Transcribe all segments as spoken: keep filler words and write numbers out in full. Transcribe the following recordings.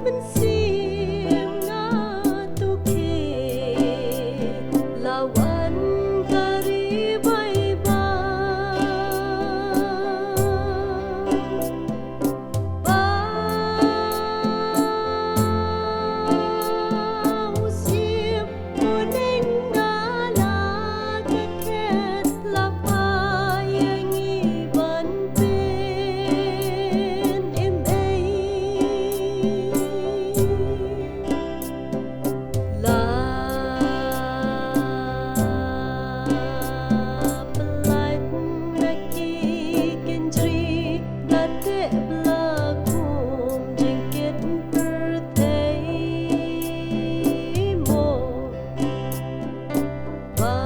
Mynsiem nga to khie la wan ka ri bai ba, ba u siem u neng nga la ka khet la pha ïa ngi ban pyn im ei. La pynlait na ki kynjri, la teh bla kum jingkit pyrthei mo. Ba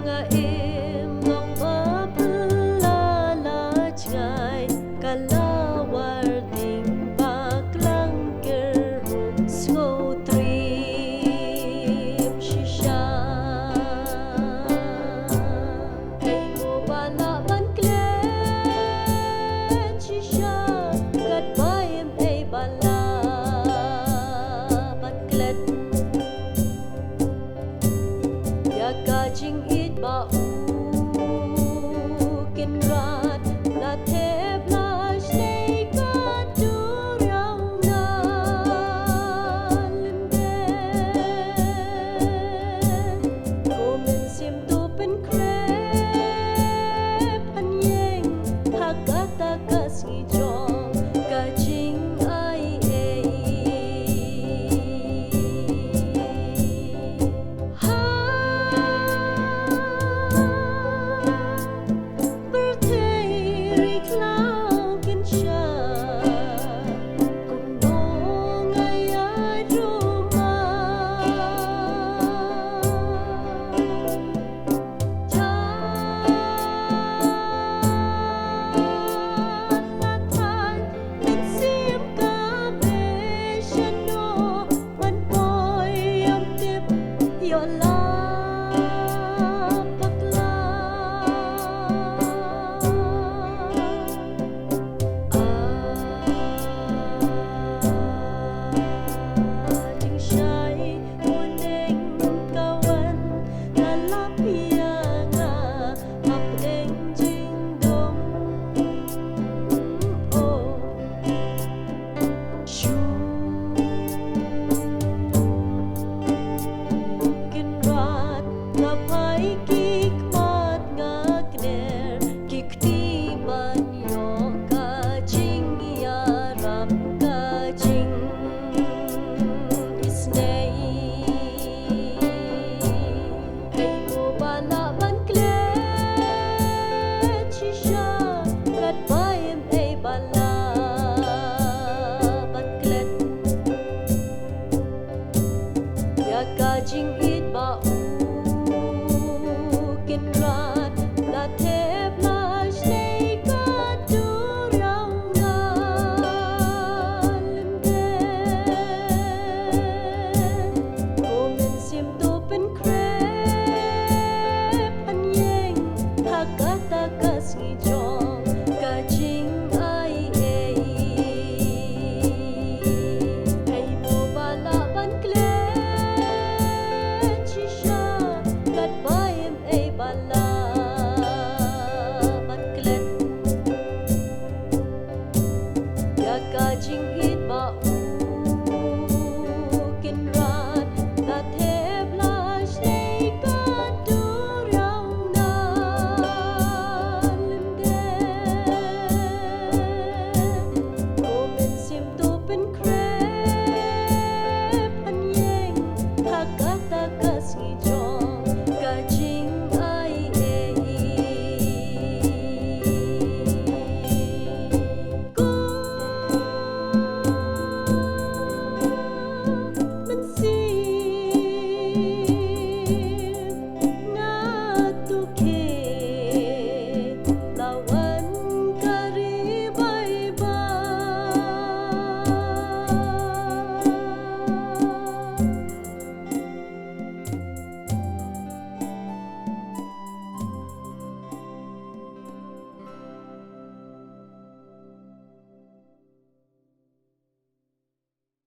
nga im long ba pynla la jngai, ka la war ding ba klang ker ruh, sngewtriem shisha. Ei mo ba lah ban klet shisha, katba im ei ba lah ban klet ïa ka jingïeit ba u Kynrad la thep la shlei ka duriaw na lyndet. Ko mynsiem to pynkhreh pynïeng ha kata ka sngi jong ka jingai ei. Ha pyrthei ri khlaw kin shah, kumno nga ïa ruma. Jan la thait mynsiem ka bei shano, ban poi ïam tip ïoh la bakla. A jingshai u neng ka wan, ka lap ïa nga hapdeng jingdum. Oh. Shu Kynrad, nga